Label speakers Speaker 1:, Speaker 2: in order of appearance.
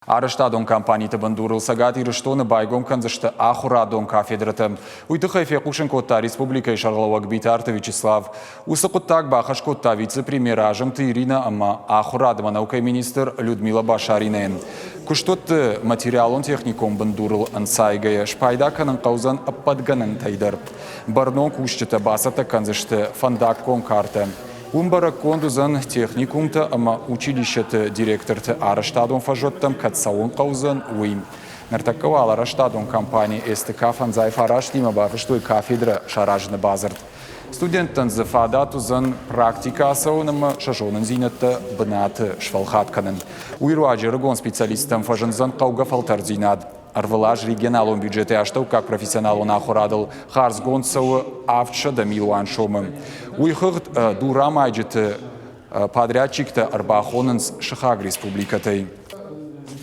Speaker 1: Арӕзтадон компаниты бындурыл Цӕгат Ирыстоны байгом кӕндзысты ахуырадон кафедрӕтӕ. Уый тыххӕй фехъусын кодта республикӕйы сӕргълӕууӕг Битарты Вячеслав. Уыцы хъуыддаг бахӕс кодта вице-премьер Азымты Иринӕ ӕмӕ ахуырад ӕмӕ наукӕйы министр Людмила Башаринӕйӕн. Куыстуӕтты материалон-техникон бындурыл ӕнцайгӕйӕ спайда кӕнын хъӕудзӕн ӕппӕт гӕнӕнтӕй дӕр. Бӕрнон кусджытӕ бацӕттӕ кӕндзысты фӕндаггон картӕ. Уым бӕрӕггонд уыдзӕн техникумтӕ ӕмӕ училищӕты директорты арӕзтадон фӕзуӕттӕм кӕд цӕуын хъӕудзӕн, уый. Ныртӕккӕ уал арӕзтадон компани СТК фӕндзай фарастимӕ бафыстой кафедрӕ саразыны бадзырд. Студенттӕн дзы фадат уыдзӕн практикӕ ацӕуын ӕмӕ сӕ зонындзинӕдтӕ бынаты сфӕлхат кӕнын. Уый руаджы ӕрыгон специалисттӕм фӕзындзӕн хъӕугӕ фӕлтӕрддзинад. Ӕрвылаз регионалон бюджеты астӕуккаг профессионалон ахуырадыл хардзгонд цӕуы 700 милуан сомы. Уый хыгъд дурамайджыты подрядчиктӕ ӕрбахонынц сыхаг республикӕтӕй.